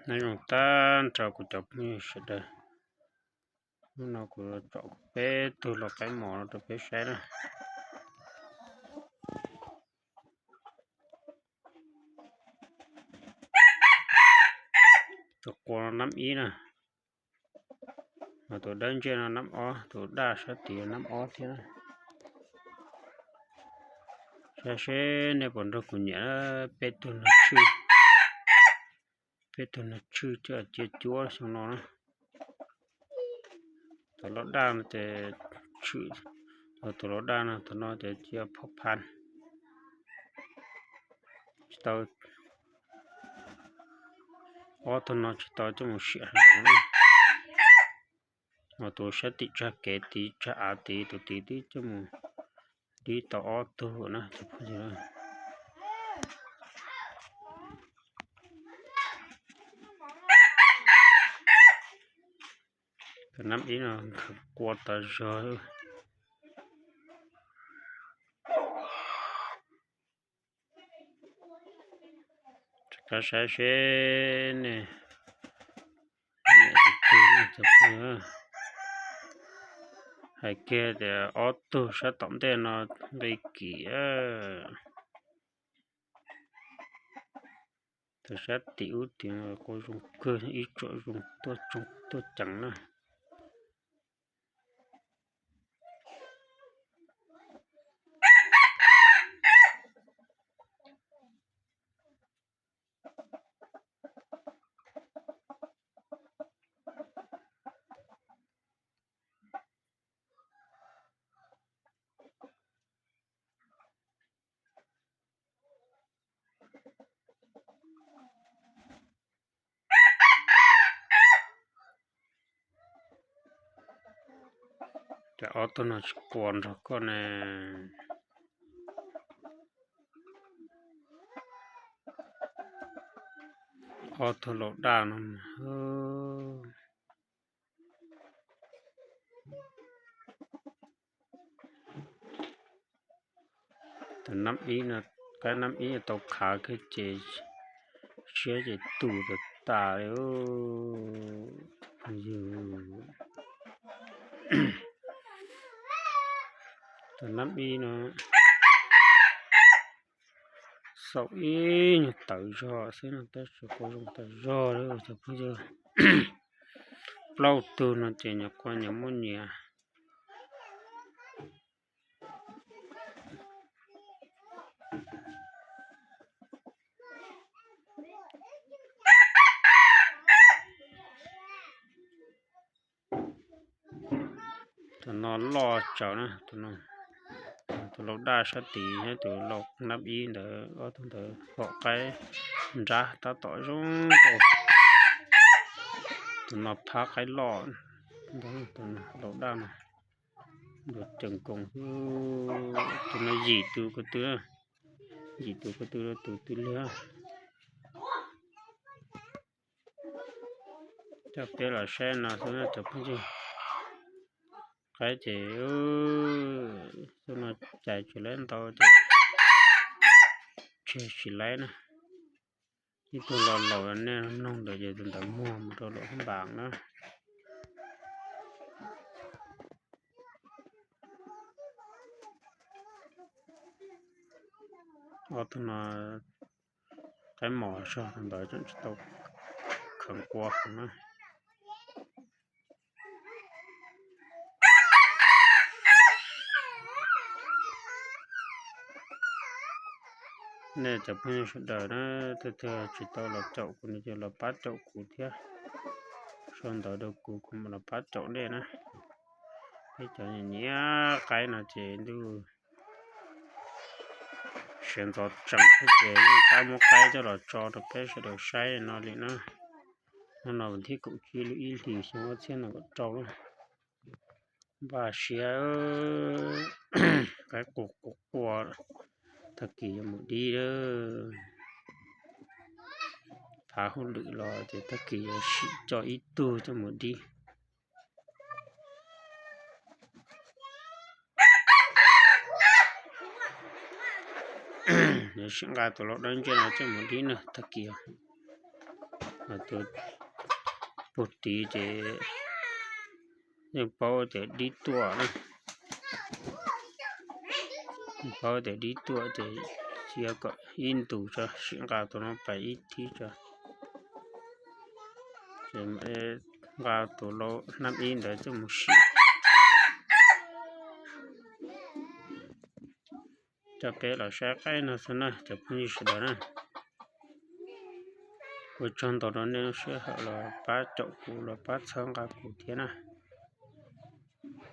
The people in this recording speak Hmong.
Nyob zoo tag nrho kuv cov phooj ywg sawv daws, hnub no kuv tsom peb tug lau qaib mos rau peb saib na. Tus qua no nab ib na, mas tus dawb ntseg no nab ob, tus daj sab tid nab ob thiab na. Saib seb nej puas nrog kuv nyiam peb tug no tswj, peb tug no tswj coj cia cuab xyoo no na. Tus lau daj no ces tshwm, tus lau daj no tus no ces cia phoj phan tsis tau, ob tug no tsis tau coj mus siam hav zoov na. Ho tus sab tim tsag kev tid tsag av tid tus tid twb coj mus dib tau ob tug na cov phooj ywg. Tus nab ib no nkhaws qua tas zog. Rov qab saib seb nej nyiam tus twg na cov phooj ywg. Hais kiag tias ob tug sab tom ntej no nqi kim. Tus sab tim ub tim qua zoo kawg, ib tsoom zoo tuaj tsoo tuaj ceev na. Cas ob tug no tsis qua nrog koj ne? Ob tug laus daj no. Tus nab ib no, qaib nab ib tau khav kiag ces siab ces tus tas tas li. Tus nab ib no xaum ib nyuag tawv zog xwb no tab sis qua zoo tas zog li cov phooj ywg. Plaub tug no ces nyias qua nyias muaj nyias. Tus no loj tsawv na, tus laus daj sab tid thiab tus laus nab ib ntawd, ob tug ntawd pom qaib nrab tab tom zoo nkauj. Tus no phab qaib loj, tus laus daj no ntuas ceem koos. Tus no yim tus ko tw, yim tus ko tw rau tus twg liag. Coj peb los saib no xwb cov phooj ywg. Qaib ces xwb no cais tsis laib ntau ces tseg tsis laib na. Ib tug los laus nej mloog ntawd ces tus ntawd muag mus rau lawm hab npas na. Ob tug no qaib mos zog tus ntawd tseem tsis tau kheev qua heev na. Nej cov phooj ywg sawv daws na, twg twg tsis tau los caum kuv no ces los pab caum kuv thiab. Sau ntawv rau kuv, kuv mam los pab caum nej na. Peb cov nyiam nyiam qaib no ces ntuj siav ntxov tsees xwb ces yeej tab muab qaib coj los tso rau peb sawv daws saib no li na. Hnub no vas thib kaum tsib lub ib hlis xyoo ob txhiab nees nkaum rau na. Npaj siab, qaib qua qua qua, tag kis yuav mus dib lawm. Thav hauj lwm los ces tag kis yuav sim coj ib tug coj mus dib. Yuav sim nqa tus laus dawb ntseg no coj mus dib na tag kis. Tus puag tid ces yeej paub tias dib tuaj na. Yeej paub tias dib tuaj ces cia kom ib ntus tso, sim nqa tus no pais ib thib tso. Ces nqa tus lau hnab ib ntawd coj mus sim. Coj peb los saib qaib no xwb na cov phooj ywg sawv daws na. Ua tsaug ntau rau nej lub sij hawm los pab caum kuv los pab txhawb nqa kuv thiab na.